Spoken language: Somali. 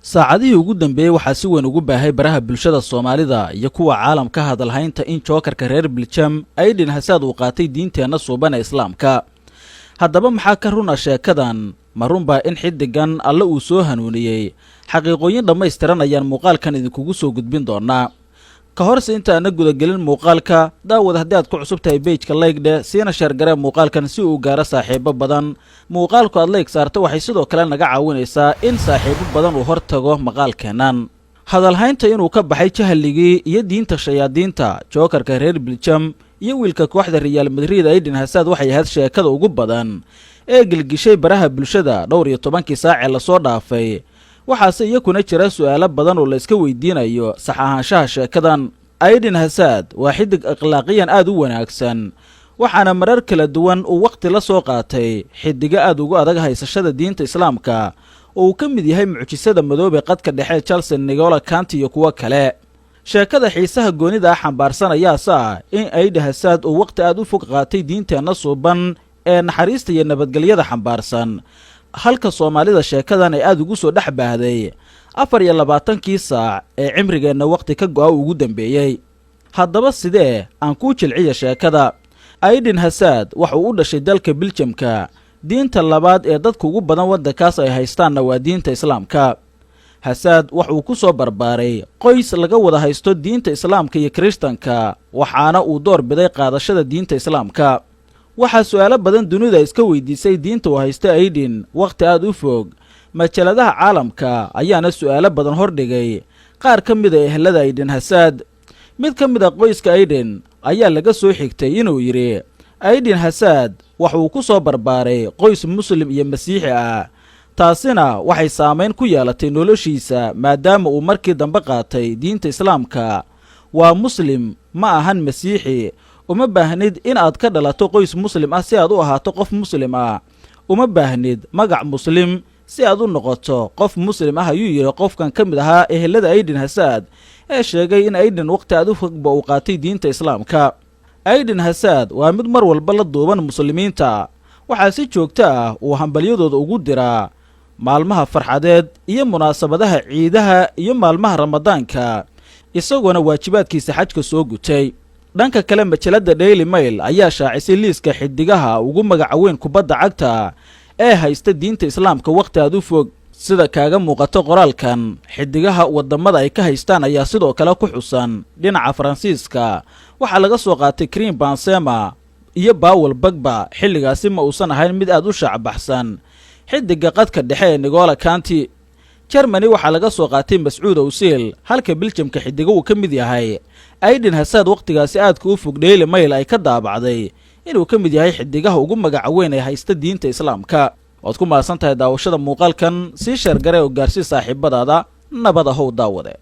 Saacadihii ugu dambeeyey waxaa si weyn ugu baahay baraha bulshada Soomaalida iyo kuwa caalamka hadalhaynta in jookarka reer Biljam Aiden Hasaad uu qaatay diinteenna suuban ee Islaamka. Haddaba, maxaa ka runa sheekadan? Ma runbaa in xiddigan Alle uu soo hanuuniyey? Xaqiiqooyin dhammaystiran ayaan muuqaalkan idinkugu soo gudbin doonaa. Ka horse intaana gudagelin muuqaalka, daawad, haddii aad ku cusub tahay page-ka, like dheh, siina share garee muuqaalkan si uu gaaro saaxiibo badan. Muuqaalku aad like saarto waxay sidoo kale naga caawinaysaa in saaxiibo badan uu hor tago maqaalkeennan. Hadalhaynta inuu ka baxay jahligii iyo diinta shayaadiinta jookarka reer Biljam iyo wiilka kooxda Real Madrid Aiden Hasaad waxay ahayd sheekada ugu badan ee gelgishay baraha bulshada dhowr iyo tobankii saacee lasoo dhaafay. Waxaase iyakuna jira su'aalo badan oo la iska weydiinayo sax ahaanshaha sheekadan. Aiden Hasaad waa xidig akhlaaqiyan aad u wanaagsan, waxaana marar kala duwan uu wakhti la soo qaatay xidigo aad ugu adag haysashada diinta Islaamka, oo uu ka mid yahay mucjisada madoobe qadka dhexe Chelsea N'Golo Kante iyo kuwo kale. Sheekada xiisaha goonida ah xambaarsan ayaase ah in Aiden Hasaad uu wakhti aad u fog qaatay diinteenna suuban ee naxariista iyo nabadgelyada xambaarsan, halka Soomaalida sheekadan ay aada ugu soo dhex baahday 24-kii saac ee cimrigeenna wakhti ka go'a ugu dambeeyey. Haddaba, sidee aan kuu jilciya sheekada? Aiden Hasaad waxa uu u dhashay dalka Biljamka. Diinta labaad ee dadka ugu badan waddankaas ay haystaanna waa diinta Islaamka. Hasaad waxauu ku soo barbaaray qoys laga wada haysto diinta Islaamka iyo Kirishtanka, waxaana uu door biday qaadashada diinta Islaamka. Waxaa su'aalo badan dunida iska weydiisay diinta uu haysta Aiden wakhti aad u fog. Majaladaha caalamka ayaana su'aalo badan hordhigay qaar ka mid a ehelada Aiden Hasaad. Mid ka mid a qoyska Aiden ayaa laga soo xigtay inuu yidhi: "Aiden Hasaad wax uu ku soo barbaaray qoys Muslim iyo Masiixi ah, taasina waxay saamayn ku yeelatay noloshiisa, maadaama uu markii dambe qaatay diinta Islaamka. Waa Muslim, ma ahan Masiixi. Uma baahnid in aad ka dhalato qoys Muslim ah si aad u ahaato qof Muslim ah. Uma baahnid magac Muslim si aad u noqoto qof Muslim ah," ayuu yidhi qofkan ka mid ahaa ehelada Aiden Hasaad ee sheegay in Aiden wakhti aad u fogba uu qaatay diinta Islaamka. Aiden Hasaad waa mid mar walba la duuban Muslimiinta. Waxaa si joogto ah uu hambalyadooda ugu diraa maalmaha farxadeed iyo munaasabadaha ciidaha iyo maalmaha Ramadaanka, isagoona waajibaadkiisa xajka soo gutay. Dhanka kale, majalladda Daily Mail ayaa shaacisay liiska xidigaha ugu magaca weyn kubadda cagta ee haysta diinta Islaamka wakhti aad u fog. Sida kaaga muuqato qoraalkan, xidigaha waddamada ay ka haystaan ayaa sidoo kale ku xusan. Dhinaca Faransiiska waxaa laga soo qaatay Karim Benzema iyo Paul Pogba. Xilligaasi ma uusan ahayn mid aad u shaacbaxsan xidiga qadka dhexe ee N'Golo Kante. Germany waxaa laga soo qaatay Mesut Ozil, halka Biljamka xidigo uu ka mid yahay Aiden Hasaad wakhtigaasi aadka u fog Daily Mail ay ka daabacday inuu ka mid yahay xidigaha ugu magaca weyn ee haysta diinta Islaamka. Waad ku mahadsan tahay daawashada muuqaalkan. Sii share garee oo gaarsii saaxiibadaada. Nabad ahow, daawade.